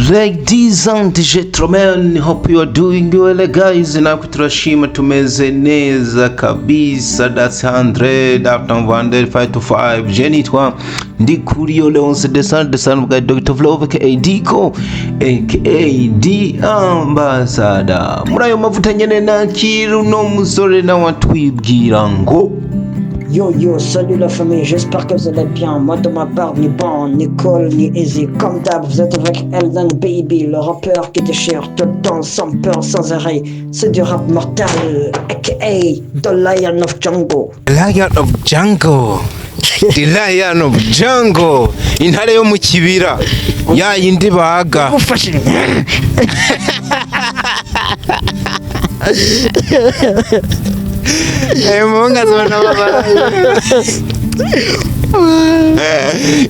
Ladies and gentlemen, hope you are doing well, guys. Natwe turashima, tumeze neza kabisa. That's 100 after 105 to 5. Je nitwa Ndikuriyo Leonce Desan Desan bwa Dr. Vlove aka Diko aka The Ambassador. Muri ayo mavuta nyene nakira uno musore nawe atwibwira ngo: Yo yo, salut la famille, j'espère que vous allez bien. Moi, de ma part, ni bon, ni cool, ni easy. Comme d'hab, vous êtes avec Elden Baby, le rappeur qui déchire tout le temps, sans peur, sans arrêt. C'est du rap mortel, aka The Lion of Jungle. Lion of Jungle, The Lion of Jungle, intare yo mu kibira, ya yindi baga. Ufashe. Munga zibona amabara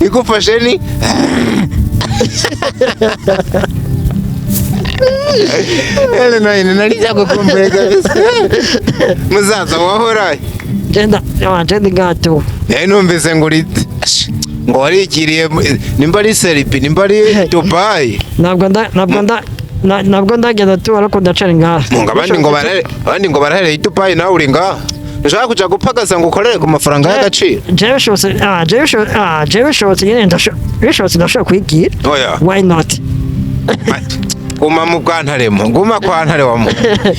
igufashe ni Ele nayo nari cyagukumbuye kabisa, muzaza wahoraye. Genda, genda gato. Nari numvise ngo uri ngo warigiriye nimba ari Seribi, nimba ari Dubai. Ntabwo ndagenda tu, ariko ndacari ngaha. Munga abandi ngo barahereye i Dubai, nawe uri ngaha ushaka kuja gupagaza ngo ukorere ku mafaranga y'agaciro. Jewe bishobotse nyine bishobotse ndashobora kwigira. Oya. Why not? Guma mu bwantaremo, guma kwa ntare wa mu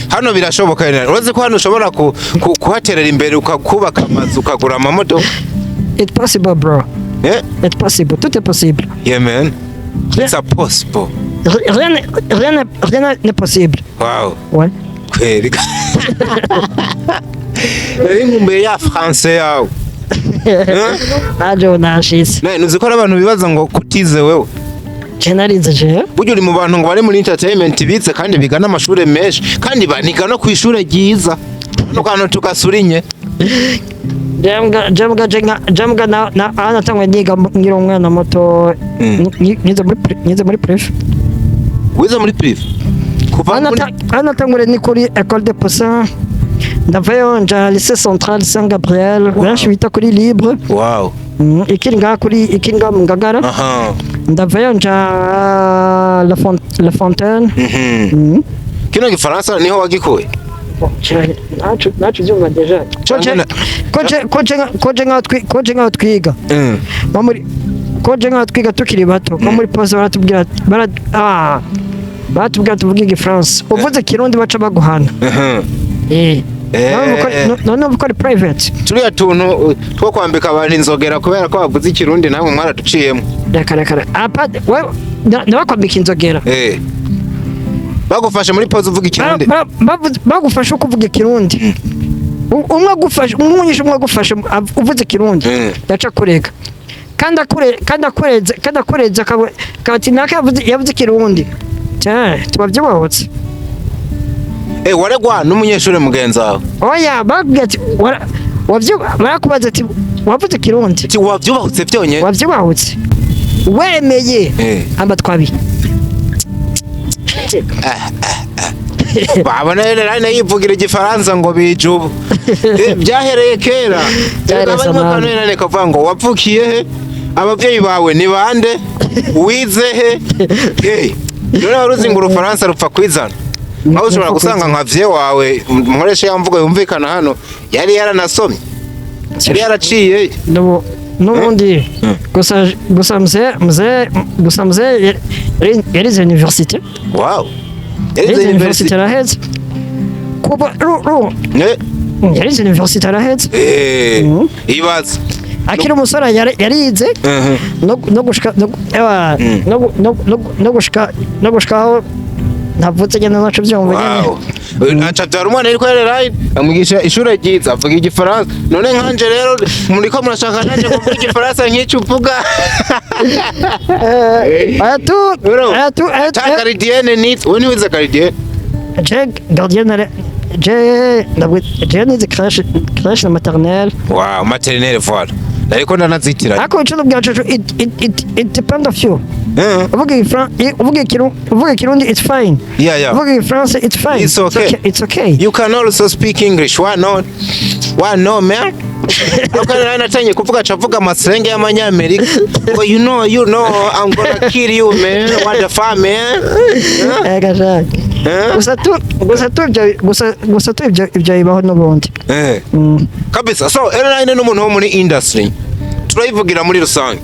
hano birashoboka rero. Urazi ko hano ushobora kuhaterera imbere, ukakubaka amazu, ukagura amamodoka. It's possible, bro. Eh? It's possible. Tout est possible. Yeah man, it's a possible. Rien n'est possible. Wow. Ouais. Kweri nari nkumbuye ya français yawe. Eh? Naje nashitse. None uzi ko hari abantu bibaza ngo kutize wewe? Je narinze je. Burya uri mu bantu ngo bari muri entertainment bize kandi biga n'amashure menshi kandi baniga no kw'ishure ryiza, hano kantu tugasurinye. Jembwa na ana tangwe niga ngira umwana muto. Nize muri privé. Wize muri privé kuva Ana muri ana tangwe ni kuri École de Poussin. Ndavayo nja Lycée Central Saint Gabriel. Benshi bita kuri Libre. Wow. Ikiri ngaha kuri, ikiri ngaha mu Ngagara. Ndavayo nja La Fontaine. Kino gifaransa niho wagikuye? Nacu byumva déjà. Koje nkaho twiga nko muri koje nkaho twiga tukiri bato, nko muri pause baratubwira baratubwira tuvuge igifaransa, uvuze kirundi baca baguhana. Eh. None ubu ko ari private. Turiya tuntu two kwambika abantu inzogera kubera ko bavuze ikirundi, namwe mwaraduciyemo. Reka reka reka, apa we nabakwambika inzogera. Eh, bagufashe muri pause uvuga ikirundi. Bagufashe uko uvuga ikirundi. Umwe agufashe, umwigisha umwe agufashe uvuze ikirundi, yaca kurega kandi akureze akaba ati naka yavuze ikirundi. Tuba byubahutse. Eh, waregwa n'umunyeshuri mugenzi wawe? Oya, bakubwira ati barakubaza ati wavuze ikirundi. Ati wavyubahutse vyonyene. Wabyubahutse wemeye. Amatwabi. Babona rero nari yivugira igifaransa ngo bije ubu. Eh, byahereye kera. Byahereye Barimo zamani. kantu kavuga ngo wavukiye he, abavyeyi bawe ni bande, wize he? Eh, none wari uzi ngo urufaransa rupfa kwizana, aho ushobora gusanga nka vye wawe, nkoresha ya mvugo yumvikana hano, yari yaranasomye, yari yaraciye. N'ubundi gusa mzee yarize université. Wow. Yarize Yarize université university. araheze kuba ru ru yarize université araheze. Eh, ibaze. Akiri umusore yarize no gushika no ewa, no gushika aho ntavutse nyene naco vyumva nyene. Wow. Aca abyara umwana ariko yareraye, amwigisha ishure ryiza, avuga igifaransa. None nkanje rero muriko murashaka nanje kuvuga igifaransa nk'icyo uvuga? Aya tu Bro, aya tu aya ta gardienne ni wowe ntiwize gardienne? Je gardienne je ndabwo je nize crèche na maternelle. Wow, maternelle, voilà, ariko ndanazitiranye. Ariko ico nubwira coco, it depend of you. Uvuga ikirundi, it's fine. Uvuga igifaransa, it's fine. It's okay. It's okay. You can also speak English. Why not? Why not, man? Ariko nari natangiye kuvuga, aca avuga amaslang y'amanyamerika ngo you know I'm gonna kill you, man, what the fuck, man? Ega shaka. Eh? Gusa tu ibyo bibaho n'ubundi. Kabisa. So L9 n'umuntu wo muri industry, turayivugira muri rusange.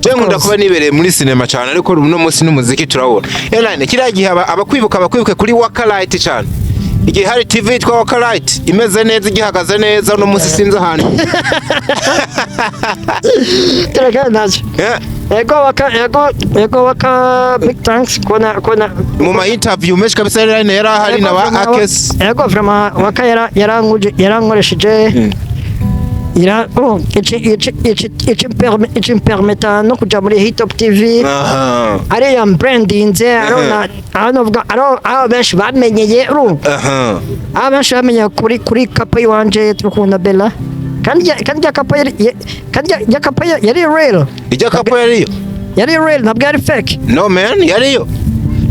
Je nkunda Course. kuba nibereye muri cinema cyane, ariko uno munsi n'umuziki turabona. L9 kiriya gihe abakwibuka abakwibuke kuri Wakalight cyane, igihe hari TV yitwa Wakalight imeze neza, igihagaze neza. Uno munsi sinzi ahantu. Turagana nacyo. Ego Waka, ego Waka, big thanks kubona Mu ma interview menshi kabisa L9 yari ahari na ba Akes. Ego, vraiment Waka yarankoresheje ira, oh, ici permetta no kuja muri Hit Top TV. Ariya brandinze arona aho novuga aho benshi bamenyeye, urumva, aho benshi bamenyeye kuri couple iwanje turakunda Bella, kandi rya couple yari kandi rya couple yari real. Ijya couple yariyo. Yari real, ntabwo yari fake. No man, yariyo.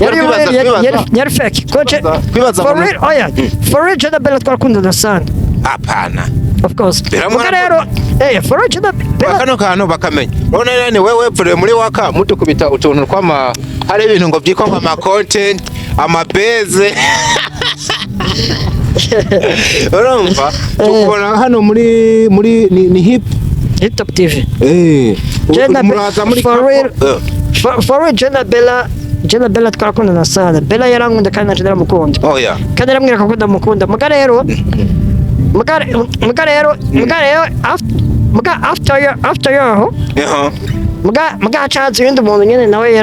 Yari Kwibaza- real, kwibaza- yari fake coach. Kwibaza For real, oya, for real je na Bella twarakundana sana. Hapana. Of course. Bella. Muga rero for real je na Bella. Kano kantu bakamenya, urabona rero wewe wepfuye muri Waka mutukubita utuntu tw'ama, hari ibintu ngo byitwa ngo ama content, amabeze, urumva tukubona hano muri ni hip Hit Top TV. Jenna muraza muri for couple. real. For real je na Bella, je na Bella twarakundana sana. Bella yarankunda kandi nanje ndaramukunda. Oh yeah. Kandi aramwereka ko ndamukunda. Muga rero muga after yaho, muga hacaza uyundi muntu nyene nawe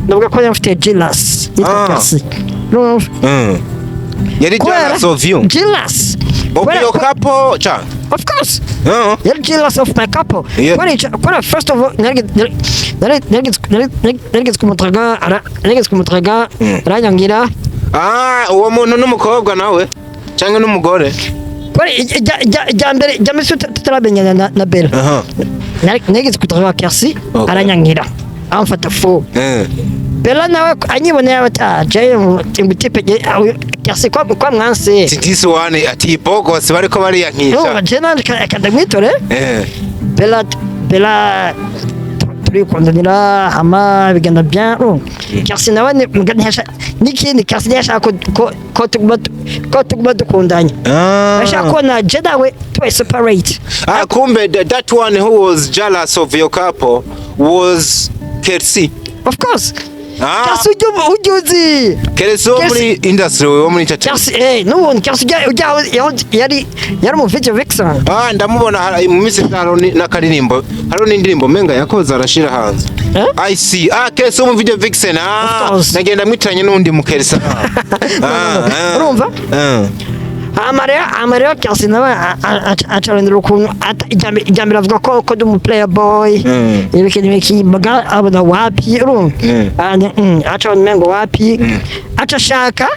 ndavuga ko yaramfitiye jealous, yitwa Percy. Urumva? Yari Kubera- jealous of you? Jealous. Of Kubera- your couple cha? Of course. Yari jealous of my couple. Kubera first of all narigeze kumudraga, aranyangira. Ah, uwo muntu n'umukobwa nawe cyangwa n'umugore? Kubera ijya mbere tutaramenyana na Bella, narigeze kudraga Kersi, aranyangira, amfata fo. Bella nawe anyiboneye ati: "Ah, je mutipe Kersi kwa mwanse." Ati this one, ati bogos bariko bariyankisha. Urumva, je nanje kandamwitore. Bella turikundanira, hama bigenda bien. Urumva, Kersi nawe muga n'ikindi, Kersi ntiyashaka ko tuguma dukundanye. Ashaka ko na je nawe tubaye separate. Ah, kumbe that one who was jealous of your couple was Kersi. Of course. Ah. Kersi ujya uzi. Kersi wo muri industry, wo muri entertainment. Kersi n'ubundi Kersi ujya yari mu video vixen. Ah, ndamubona mu minsi hariho n'akaririmbo, hariho n'indirimbo menga yakoze arashira hanze. Eh? I see. Ah, Kersi wo mu video vixen. Ah, Of course. nagenda mwitiranye n'undi mu Kersi. Ah, ah. Urumva? Ah. Hama rero Kersi nawe acarondera ukuntu ijya mbere avuga ko ndi umu playboy, ibiki n'ibiki, muga abona wapi, urumva. Aca abona umengo wapi, aca ashaka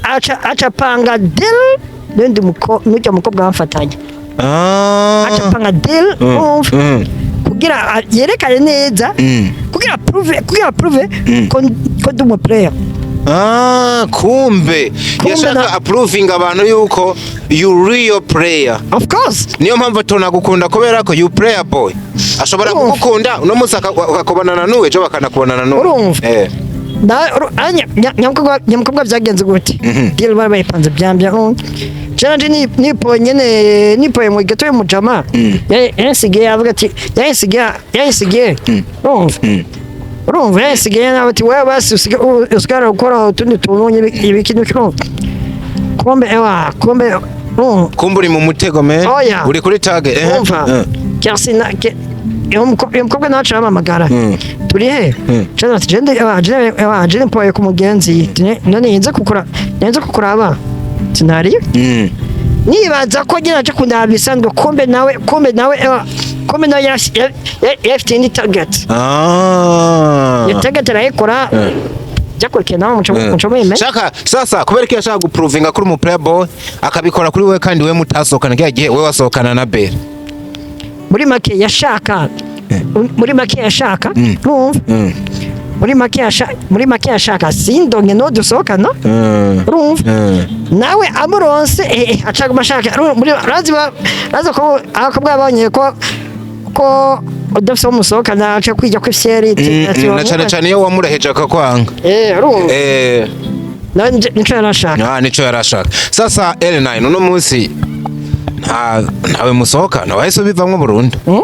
aca apanga deal n'undi n'ujya mukobwa bafatanya. Aca apanga deal, urumva, kugira yerekane neza, kugira prove ko ndi umu player. Ah, kumbe Kumbe yashaka approving abantu yuko you real player. Of course. Niyo mpamvu tunagukunda, kubera ko you player boy ashobora Urumva. kugukunda uno munsi akakubonana n'uwe, ejo bakanakubonana n'uwe. Urumva. Nyamukobwa byagenze gute? Deal bari bayipanze byambya. Nje nipoye nyene, nipoye mu gato y'umujama yansigiye, avuga ati yansigiye, urumva, yansigiye nawe ati: "Wewe basi usigara gukora utundi tuntu ibiki n'ibiki." Urumva, kumbe ewa, kumbe, urumva. Kumbe uri mu mutego, man. Oya. Uri kuri target. Urumva, Kersi na uyo mukobwa nawe aca arampamagara: "Turi he?" Jene ati: "Jende ewa, jene ewa, jene mpoye ku mugenzi." None yinze kukuraba sinari nibaza ko nyine aje kundaba bisanzwe, kumbe nawe ewa, kumbe nawe yarafite indi target. Iyo target arayikora, byakurikiye nawe muco muyimenya. Shaka sasa kubera ko yashaka guprovinga kuri umu playboy, akabikora kuri we, kandi we mutasohokana kya gihe, we wasohokana na Bella. Muri make yashaka, urumva, Muri make yashaka sindonke no dusohokana. Urumva? Nawe amuronse, acaguma ashaka. Muri urazi urazi ko abakobwa babonye ko udafise uwo musohokana, aca kwijya kw'ifyeri. Na cane cane iyo wamureheje akakwanga. Urumva? Nawe nico yarashaka. Ah, nico yarashaka. Sasa L9, uno munsi nta ntawe musohokana, wahise ubivamwo burundu? Hmm?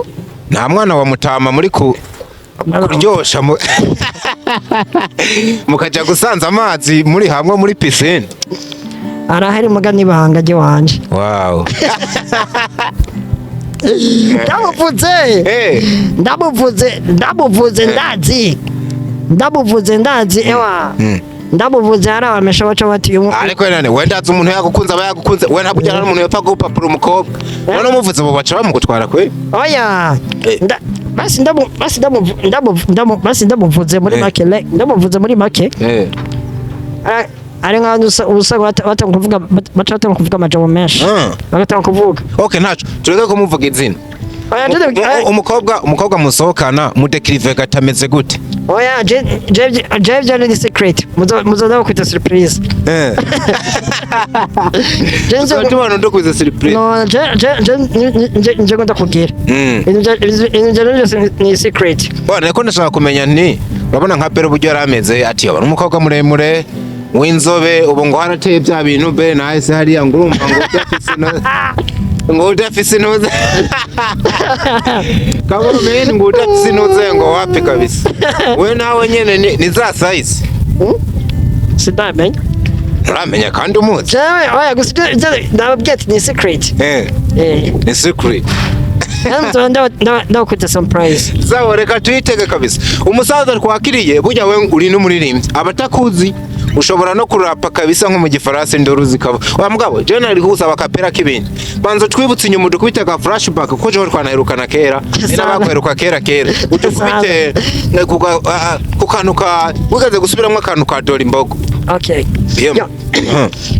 Nta mwana wa mutama muri ku kuryosha mukaja gusanza amazi muri hamwe muri piscine? Arahari, muga n'ibanga ry'iwanje. Wow. Ndamuvuze. Ndamuvuze, ndazi, ndamuvuze, ndazi, ewa, ndamuvuze, hari abamesha baca bati uyu Ariko nane wenda azi umuntu yagukunze aba yagukunze, we ntabwo ujyana n'umuntu yapfa gupapura umukobwa. None umuvuze bo baca bamugutwara kwe. Oya. Basi ndamu basi ndamu ndamu ndamu basi ndamuvuze muri make, ndamuvuze muri make. Ari nkaho usanga batanga kuvuga, baca batanga kuvuga amajambo menshi. Bagatanga kuvuga. Okay, ntaco, tureke kumuvuga izina. Oya, Umukobwa musohokana, mudécrive gatameze gute? Oya, je byo ni secret, muzo kwita surprise. Je nzo Tubona ndokwiza surprise. No, je nje ndakubwira. Ibintu bya byose ni secret. Bwana, niko ndashaka kumenya nti urabona nka Bero uburyo yari ameze, ati yabona umukobwa muremure w'inzobe, ubu ngo harateye bya bintu be nahise hariya, ngo urumva ngo udafise ngo udafise intuze kabone, ngo udafise intuze, ngo wapi kabisa. We nawe nyene ni za size? Sindamenya. Nturamenya kandi umuzi? Jewe oya, gusa ibyo ndababwiye ati ni secret. Ni secret. Ndabakwita surprise. Sawa, reka tuyitege kabisa. Umusaza twakiriye, burya we uri n'umuririmbyi, abatakuzi ushobora no kurapa kabisa nko mu Gifaransa, induru zikaba. Wa mugabo, je nari kusaba kapera k'ibindi, banza twibutse inyuma, dukubite ka flashback ko jewe twanaherukana kera, ni n'abakweruka kera kera, udukubite ku kantu ka wigeze gusubiramwo, akantu ka Dora Imbogo. Okay. Yem. Yo.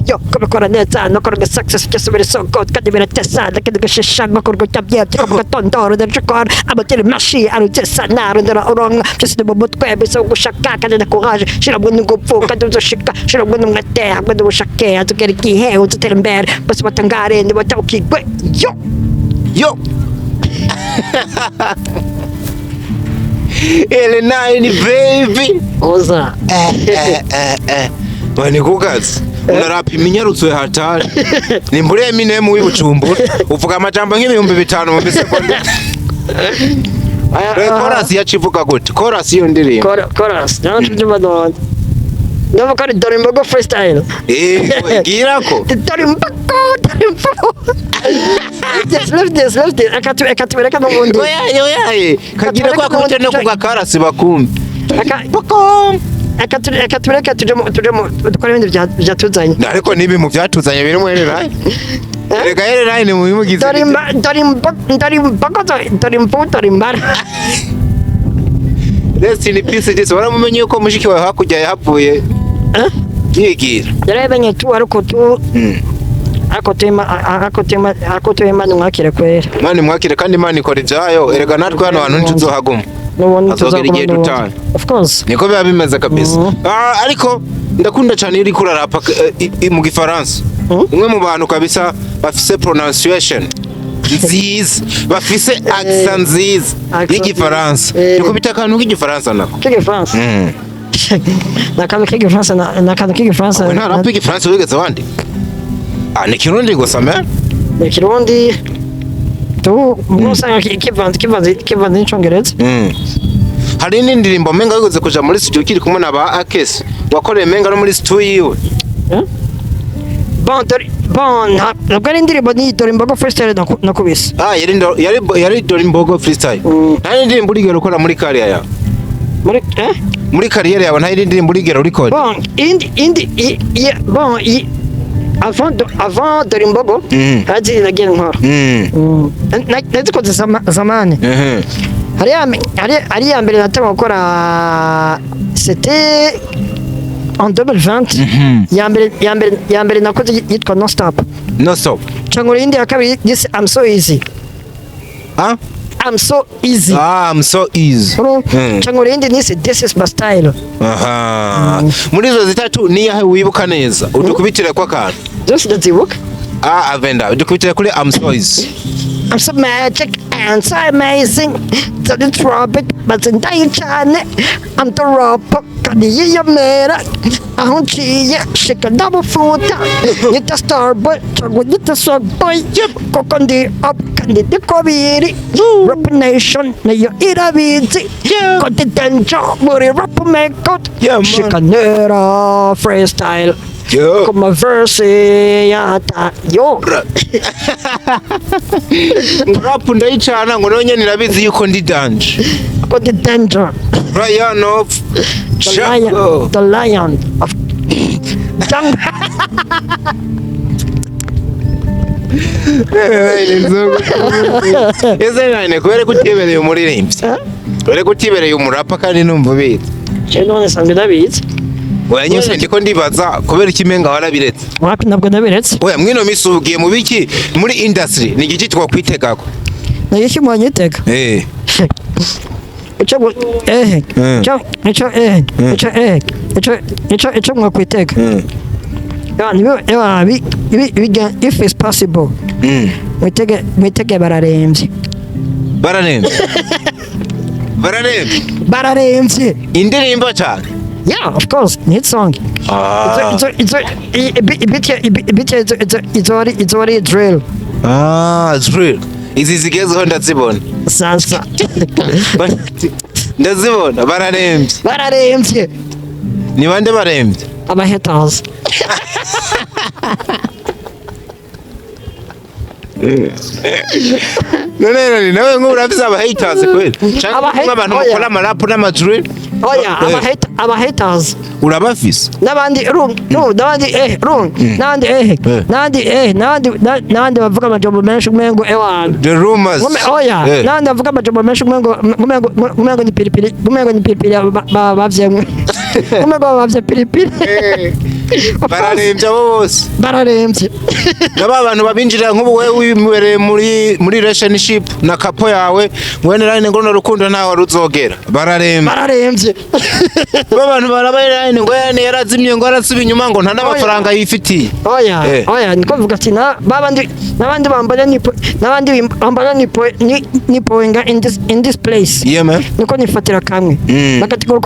Yo, kubikora neza no kora success byose biri so good kandi biratesa, kandi gashisha nko kurya byetse mu gatondo, ndashikora amateri mashi arutesa narondera uronka byose ni mu mutwe, bisaba gushaka kandi na courage, shira n'ingufu kandi uzoshika, shira n'umwete hamwe n'ubushake, azugera igihe uzotera imbere, bose batangare nibatawukigwe. Yo. Yo, L9 baby. Oza. Bani kukazi unarapa iminyarutswe hatari, ni mbure Eminem w'iBujumbura, uvuga amajambo nk'5,000 mu misegonda. Chorus yacivuga gute, chorus iyo ndirimbo? Chorus naho tubyumva none, ndumva ko ari Dore Imbogo freestyle. Girako. Dore Imbogo, Dore Imbogo. Yes, left this, left this. Reka tubereke n'ubundi. Oya oya, kagira kwa kubite no kugakarasi bakumve. Reka tubereke, tuje mu dukore ibindi byatuzanye. Ariko nibi mu byatuzanye biri mu L9, reka L9 ni mu bimugize. Dore imba, dore imbogo, dore imbogo, dore imbogo, dore imbara. Rest in peace this, waramumenye yuko mushiki wawe hakurya yahavuye yigira. Yarabenye tu, ariko tu ariko tu Imana mwakire kwera. Imana imwakire, kandi Imana ikora ibyayo. Erega natwe hano hantu ntituzohaguma. N'ubundi Azogera igihe tuzaguma dutana. n'ubundi. Of course. Niko biba bimeze kabisa. Ah, ariko ndakunda cyane iyo uriko urarapa mu Gifaransa. Umwe mu bantu kabisa bafise pronunciation nziza, bafise accent nziza Accent y'Igifaransa. nziza. Nikubita akantu k'Igifaransa nako. K'igifaransa? Ni akantu k'igifaransa, ni akantu k'igifaransa. We nta rap y'Igifaransa wigeze wandika? Ah, ni Kirundi gusa me. Ni Kirundi tu, ubwo usanga kivanze n'Icongereza. Hari n'indirimbo menga wigeze kuja muri studio ukiri kumwe na ba Akesi, wakoreye menga no muri studio yiwe. Eh? Bon, bon, ntabwo ari indirimbo, ni Dore Imbogo freestyle nakubise. Ah, yari Dore Imbogo freestyle. Nta n'indirimbo urigera ukora muri carrière yawe? Muri Muri carrière yawe nta y'indirimbo urigera urikora? Bon, indi bon, avant Dore Imbogo, hari nagiye nkora. Nazikoze zamani. Hari ya mbere natanga gukora, c'était en 2020. Ya mbere nakoze yitwa Non Stop. No Stop. Cyangwa iyindi ya kabiri yise I'm So Easy. Ah. I'm so easy. Ah, I'm so easy. Urumva? Cyangwa irindi nise This is my style. Aha, muri izo zitatu niyahe wibuka neza, udukubitire ko akantu? Zose ndazibuka. Ah, avenda udukubitire kuri I'm so easy. I'm so magic and so amazing. The trumpet, maze ndayicane. I'm the rapper, kandi yiyamera. Aho nciye, shika ndabufuta. Nyita starboy, cyangwa nyita swag boy. Kuko ndi up, kandi ndiko biri. Rap Nation, nayo irabizi. Ko ndi danger, muri rap make. Yeah, man. Shika nera, freestyle. Yo. Kuma verse yata, yo. Rap ndayicana, ngo nayo nyene irabizi yuko ndi danger. Ko ndi danger. Brian of The lion, Chaco. the lion of jungle. Ese nane kubera ko utibereye umuririmbyi, kubera ko utibereye umurapa, kandi numva ubizi. Je none sanzwe ndabizi. Oya nyine, ndiko ndibaza kubera iki imenga warabiretse. Wapi, ntabwo ndabiretse. Oya, mwino misi ugiye mu biki muri industry? Ni igiki twakwitegako? Nagiki mwanyitega? Ico ehe, ico ehe, ico ehe, ico mwakwitega. Ya nibi ya bi ibi if it's possible. Mwitege bararemvye. Bararembye, bararembye. Bararemvye. Indirimbo cyane? Yeah, of course, ni hit song. Ah. Izo ibit izo ari drill. Ah, drill izi zigezweho ndazibona. Sasa. Ndazibona, bararembye. Bararemvye. Ni bande barembye? Aba haters. None none nawe nk'ubu urafise aba haters kweli, canke nk'abantu Oya. mukora amarapu n'amadrill? Oya, aba haters. Urabafise? N'abandi ru ru n'abandi ru n'abandi n'abandi n'abandi n'abandi bavuga amajambo menshi umengo ewana. The rumors. Oya, n'abandi bavuga amajambo menshi umengo ni piripiri, umengo ni piripiri bavyemwe, umengo bavye piripiri. Of course, Bararembye abo bose. Bararemvye. Naba bantu babinjirira, nk'ubu wewe wibereye muri relationship na couple yawe, mwene line ngo rukundo ntawe ruzogera, bararembye. Bararemvye. Ba bantu barabaye line ngo yani yarazimye, ngo arasuba inyuma, ngo nta n'amafaranga yifitiye. Oya, oya, niko mvuga ati na babandi n'abandi bambara nipo, n'abandi bambara nipo nipoinga in this place. Yeah, man. Niko nifatira kamwe. Bagategura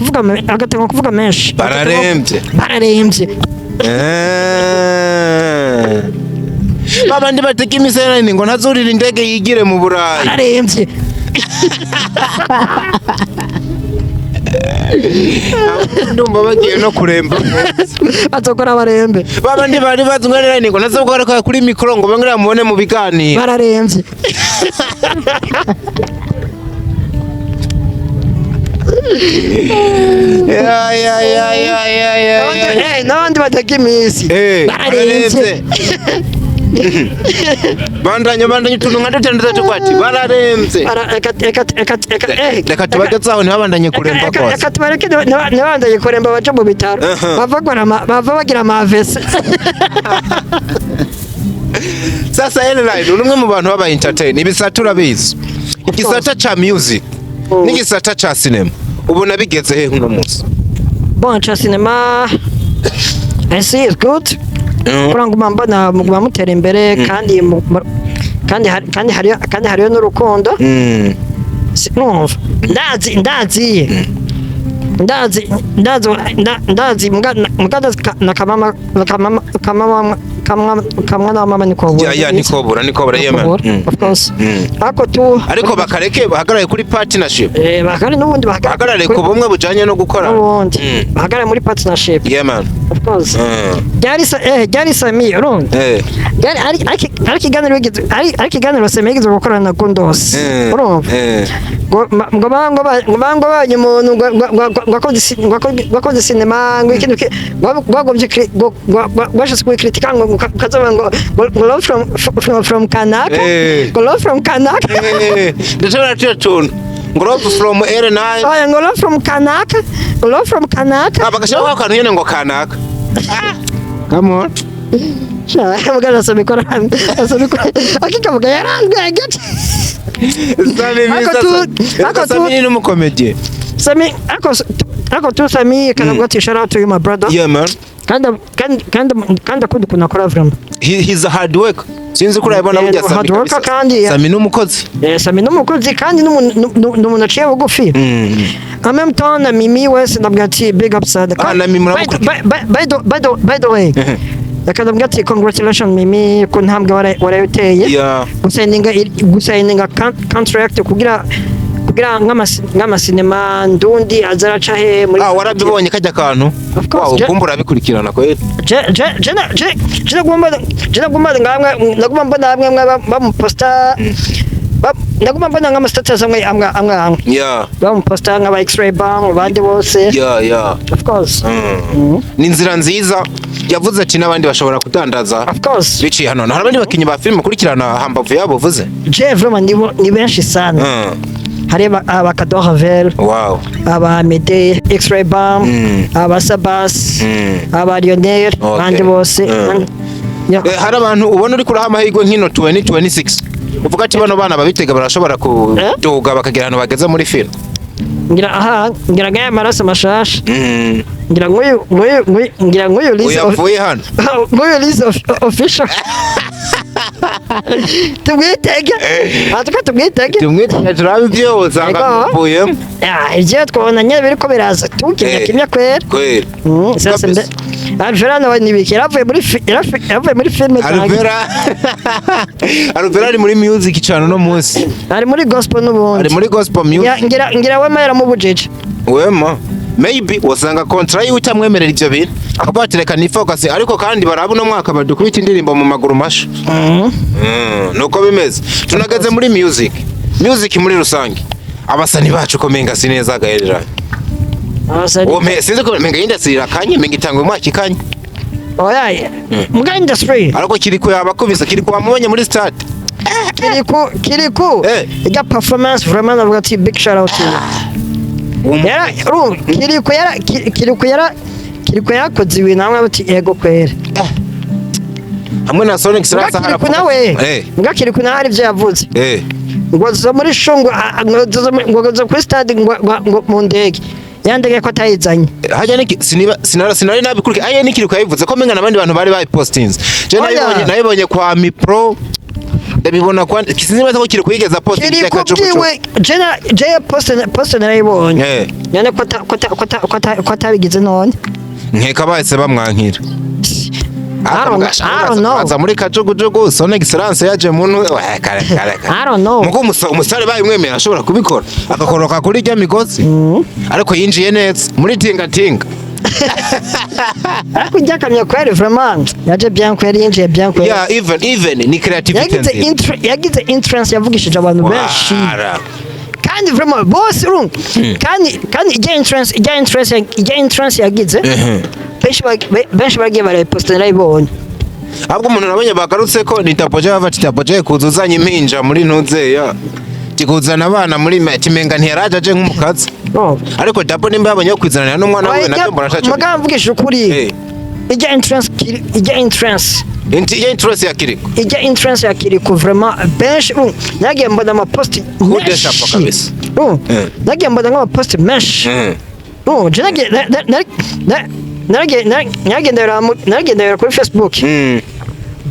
kuvuga menshi. Bararembye. Bararembye. Babandi bateka imiserani ngo ntazurira indege yigire mu Burayi. Bararembye. Ndumva bagiye no kuremba. Bazokora barembe. Babandi bari bazi ngo line ngo ntazokora kuri mikoro, ngo bamwe bamubone mu biganiro. Bararembye. Ya ya ya ya ya ya ya. N'abandi batega iminsi. Bararembye. Bandanya, bandanya, utuntu nka dutandatu kwati bararembye. Reka reka reka reka Reka tubagezaho ntibabandanye kuremba reka kose. Reka tubareke ntibabandanye kuremba, baje mu bitaro. Bava bagira ama AVC. Sasa Ellen, uri umwe mu bantu baba entertain, ibisata urabizi, igisata ca music n'igisata ca cinema, ubona bigeze he uno munsi? Bon, ca cinema I see it's good. Kugira ngo mbona muguma mutera imbere, kandi kandi hariyo n'urukundo. Numva ndazi mbwa ndazi na kamama na kamama kamama kamwa kamwa na mama niko. Ya, nikobura, nikobura, yeah, man. Of course. Ariko tu Ariko bakareke bahagarare kuri partnership. Bahagarare n'ubundi Bahagarare bahagarare ku bumwe bujanye no gukora. N'ubundi bahagarare muri partnership. Yeah, man. Of course. Byari Sami, urumva? Byari ari ikiganiro ari ikiganiro Sami yigeze gukorana na Gundos. Urumva? Ngo banye umuntu ngo akoze sinema, ngo ikintu ngo wagombye ngo washatse kubikritika, ngo ukazoba ngo love from Kanaka. Ngo love from Kanaka. Ndashobora tuya tuntu ngo love from L9. Oya, ngo love from Kanaka, ngo love from Kanaka. Ah, bagashiraho akantu nyene ngo kanaka. Come on. Mugana asabikora, asabikora akikavuga yaranzwe gace. Sami Ako mwiza. ako tu- Sami ni n'umukomediye. Sami ako tu Sami kanavuga ati shout out to you, my brother. Yeah, man. Kandi akunda ukuntu akora vraiment. He's a hard worker. Sinzi ko urabibona Yeah, burya ni Sami hard worker kabisa. kandi, Sami ni umukozi. Sami n'umukozi kandi n'umuntu aciye bugufi. En même temps na Mimi wese ndabwira ati big up sana. Ah, na Mimi uramukurikira. By the way, reka ndabwira ati congratulations Mimi ku ntambwe warayuteye. Gusayininga contract kugira nk'amasinema ndundi azaraca he muri Ah, warabibonye kajya kantu? Of course, Wow, kumbe urabikurikirana kweli. Je nagomba ngamwe nagomba mbona hamwe mwe bamuposta nagomba mbona nk'ama status amwe amwe amwe amwe bamuposta nk'aba X-ray bang abandi bose. Of course. Ni inzira nziza yavuze ati n'abandi bashobora kudandaza Of course. biciye hano. Hari abandi bakinnyi ba filime ukurikirana hambavu yabo uvuze? Je vraiment ni benshi sana. Hari aba Kado Ravel, aba Mede X-ray bam, aba Sabas, aba Lionel, abandi bose. Yeah. Hari abantu ubona uri kuraha amahirwe nk'ino 2026, uvuga ati bano bana babitega barashobora kuduga bakagera ahantu bageze muri filime? Ngira aha ngira ngaya maraso mashasha, ngira nk'uyu ngira nk'uyu Liza. Uyavuye hano. Nk'uyu Liza official tumwitege atuka tumwitege. Tumwitege turabe ibyo usanga Ego. bivuyemo. Ah, ivyo twabona nyene biriko biraza tukimya kimya kwera. Kweli. Sasa Kabisa. mbe Alvera nawe nibiki yaravuye muri filime zanjye. Alvera ari muri music cyane uno munsi. Ari muri gospel n'ubundi. Ari muri gospel music. Ngira wema yaramubujije. Wema maybe wasanga contrat yiwe itamwemerera ivyo bintu, akavuga ati reka nifocus, ariko kandi baraba uno mwaka badukubita indirimbo mu maguru masha. Nuko bimeze. Tunageze muri music, music muri rusange abasani bacu ko menga si neza gahereranye. Abasani uwo sinzi ko menga industry irakanye, menga itanga umwaka ikanye. Oya, muga industry Ariko kiri ko yabakubise, kiri ko wamubonye muri stade. Kiriku ijya performance vraiment navuga ati big shout out to you. Yara urumva Kiriku yara Kiriku yara Kiriku yarakoze ibintu hamwe bati yego kwera. Hamwe na Sonic Muga Sirasa. Kiriku nawe muga Kiriku nawe hari ibyo yavuze ngo zo muri show ngo zo kuri stade ngo mu ndege ya ndege ko atayizanye. Hajya niki siniba sinara sinari nabikurikiye aye nikiri yabivuze ko menga nabandi bantu bari bayipostinze. Je Oya. nabibonye kwa Mi Pro, ndabibona kwa sinzi ko kiri kuyigeza post. Kiriku byiwe jena je post narayibonye. None ko atabigize none? Nkeka bahise bamwankira. I don't know. Aza muri kajugujugu Son Excellence yaje muntu we kare kare kare. I don't know. Muko umusare bayimwemera ashobora kubikora akakoroka kuri rya migozi, ariko yinjiye neza muri tinga tinga. Ariko ijyakamyo kweri vraiment yaje bien kweri, yinjiye bien kweri. Yeah, even ni creativity Yagize nziza. Yagize entrance yavugishije abantu benshi. Wara. Kandi vraiment bose urumva kandi ijya entrance yagize benshi bagiye barayiposta narayibonye. Ahubwo umuntu nabonye bagarutse ko ni tapoje, bava ati tapoje kuza uzanye impinja muri ntuzeya tikuzana abana muri kimenga ntiyaraje aje nk'umukazi. Oh. Ariko dapo nimba yabonye yo kwizanira n'umwana wiwe nabyo mbona ataco. Mugabo mvugishije ukuri, ijya entrance Inti ya entrance ya Kiriko. Ijya entrance ya Kiriko vraiment benshi nagiye mbona amaposti Coup de chapeau kabisa. Nagiye mbona nk'amaposti menshi. Je nagiye naragendera kuri Facebook,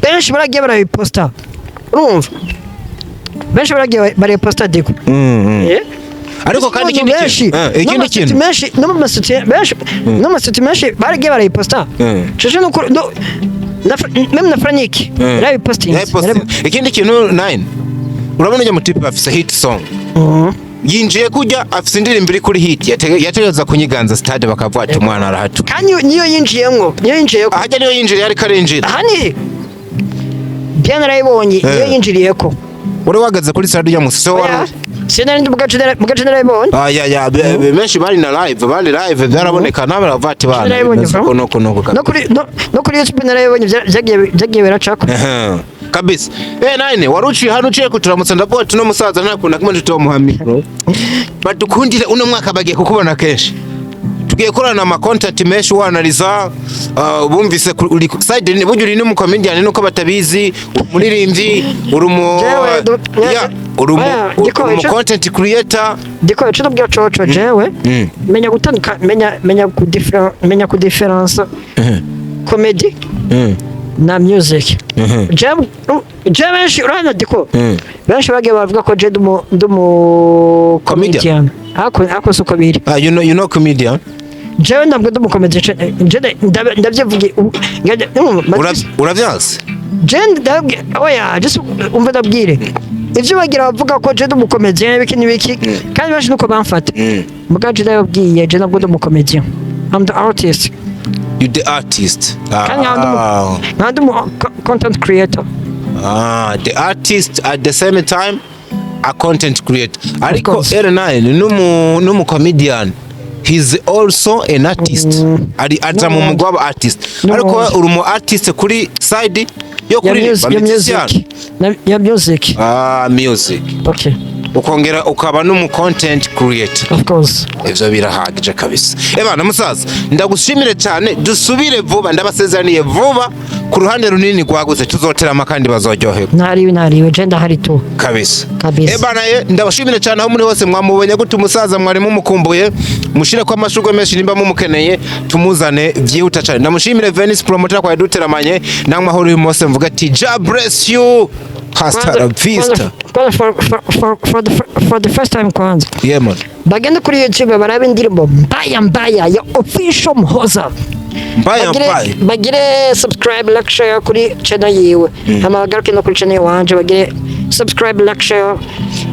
benshi baragiye barabiposta, urumva benshi baragiye barabiposta diko. Ariko kandi ikindi benshi kintu ikindi n'amasiti kintu menshi n'amasiti benshi n'amasiti menshi baragiye barayiposta. Jeje no na même na Frank yarabipostinze. Yarabipostinze. Ikindi kintu nine, urabona ujya mutipe afise hit song yinjiye kujya afise indirimbo iri kuri hit, yategereza kunyiganza stade bakavuga ati umwana arahatu. Kandi niyo yinjiyemwo, niyo yinjiyeko. Ahajya niyo yinjiriye ariko arinjira. Aha ni bien narayibonye niyo yinjiriyeko. Wari wageze kuri stade ujya musi so wari Oya, sinari ndi mugace narayibonye. Ah, ya benshi bari na live, bari live byaraboneka nawe baravuga ati bana Narayibonye bimeze bro. uko nuko nuko. No kuri YouTube narayibonye byagiye biracako. Ehe, kabisa. Nine wari uciye hano uciye kuturamutsa, ndavuga ati uno musaza nta kuntu na kumwe tutomuha mikoro. Badukundire uno mwaka bagiye kukubona kenshi. Tugiye Tugiye korana ama content menshi wanariza, bumvise uri side ni burya uri n'umu comedian, nuko batabizi, umuririmbyi, uri umu Jewe, yeah, uri umu Oya, uri Giko, umu content creator. Ndiko ico nabwira coco, jewe menya gutanduka, menya kudiferansa comedy na music. Jewe benshi urabona, Diko, benshi bagiye bavuga ko je ndi umu Comedian. comedian, ariko siko biri. Ah, you know comedian. Jewe ntabwo ndi umu comedian, je ndavyivugiye. Uravyanse? Je ndabwiye, oya, just umva, ndabwire ivyo bagira bavuga ko je ndi umu comedian, ibiki n'ibiki, kandi benshi nuko bamfata. Muga je ndababwiye, je ntabwo ndi umu comedian, I'm the artist. You the artist. Kandi nkaba ndi umu content creator. Ah, the artist, at the same time a content creator. Ariko Course. L9 numu comedian. He's also an artist. Ari aja mu mugwi w'aba artist. No. Ariko we uri umu artist kuri side yo Ya kuri music, ya music. Ya music. Ah, music. Okay. Ukongera ukaba n'umu content creator. Of course. Ivyo birahagije kabisa. Ebana musaza, ndagushimire cyane, dusubire vuba, ndabasezeraniye vuba ku ruhande runini rwagutse tuzoterama kandi bazoryoherwa. Ntariwe, ntariwe, je ndahari tu. Kabisa. Kabisa. Ebana ye, ndabashimire cyane aho muri hose. Mwamubonye gute umusaza? Mwari mumukumbuye, mushire ko amashurwe menshi nimba mumukeneye, tumuzane byihuta cyane. Ndamushimire Venice Promoter kwa duteramanye namwe aho uri mose, mvuga ati God bless you, hasta la vista. Kwanza for the first time, kwanza Yeah man. bagende kuri YouTube barabe indirimbo Mbaya Mbaya ya Official Muhoza. Mbaya Bagire, mbaya. bagire subscribe, like, share kuri channel yiwe, hama bagaruke no kuri channel wanje, bagire subscribe, like, share,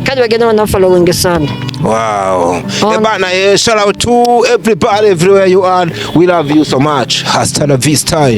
kandi bagende bana following sana. Wow. Ebana, shout out to everybody everywhere you are. We love you so much. Hasta la vista.